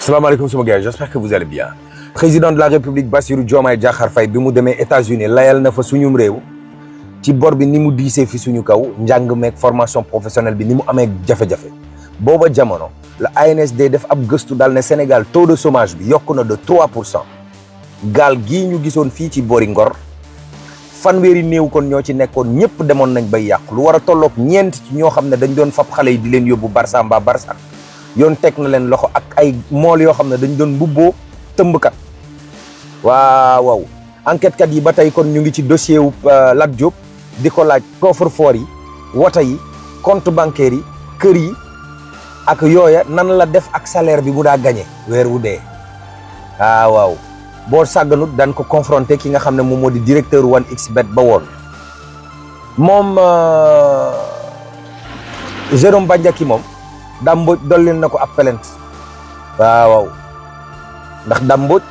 Salam alaikum sama gars, j'espère que vous allez bien. Président de la République Bassirou Diomaye Diakhar Faye bi mu demee États-Unis layal na fa suñum réew ci bor bi ni mu diisee fi suñu kaw njàng meeg formation professionnelle bi ni mu amee jafe-jafe booba jamono la ANSD def ab gëstu dal ne Sénégal taux de chômage bi yokku na de 3%. gaal gii ñu gisoon fii ci boori Ngor fanweeri néew kon ñoo ci nekkoon ñëpp demoon nañ bay yàqu lu war a tolloog ñeent ci ñoo xam ne dañ doon fab xale yi di leen yóbbu Barça mbaa Barça yoon teg na leen loxo ak ay mool yoo xam ne dañ doon mbubboo tëmbkat waaw enquête kat yi ba tey kon ñu ngi ci dossier wu Lat Diop di ko laaj coffre-fort yi woto yi compte bancaire yi kër yi ak yooya nan la def ak salaire bi mu daa gagné weer wu dee waaw boo sàgganut daan ko confronté ki nga xam ne moom moo di directeur 1xBet ba woon moom Jérôme Bandiaky moom Dame Mbodj dollil na ko ab plainte waaw ndax Dame Mbodj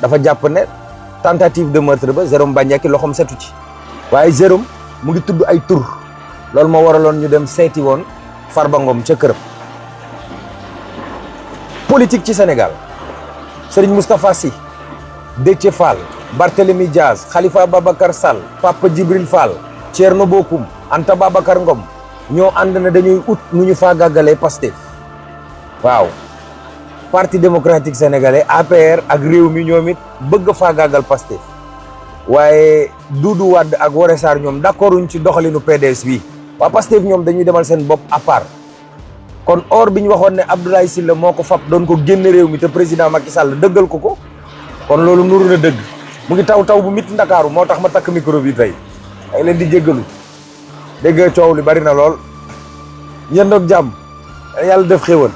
dafa jàpp ne tentative de meurtre ba Jérôme Bandiaky loxoom setu ci waaye Jérôme mu ngi tudd ay tur loolu moo waraloon ñu dem seeti woon Farba Ngom ca këram. politique ci Sénégal Serigne Moustapha Sy, Déthié Fall, Barthélémy Diaz, Khalifa Babacar Sall, Papa Djibril Fall, Thierno Bocoum, Anta Babacar Ngom ñoo ànd na dañuy ut nu ñu faagagalee Pastef waaw parti démocratique sénégalais APR ak réew mi ñoom it bëgg faagagal Pastef waaye Doudou Wade ak Woré Sarr ñoom d'accorduñ ci doxalinu PDS bi waa Pastef ñoom dañuy demal seen bopp à part kon or bi ñu waxoon ne Abdoulaye Sylla moo ko fab doon ko génn réew mi te président Macky Sall dëggal ko kon loolu nuru na dëgg mu ngi taw bu mit Ndakaaru moo tax ma takk micro bi tey ay leen di jéggalu dégg coow li bari na lool yéen doog jàmm yàlla def xéwal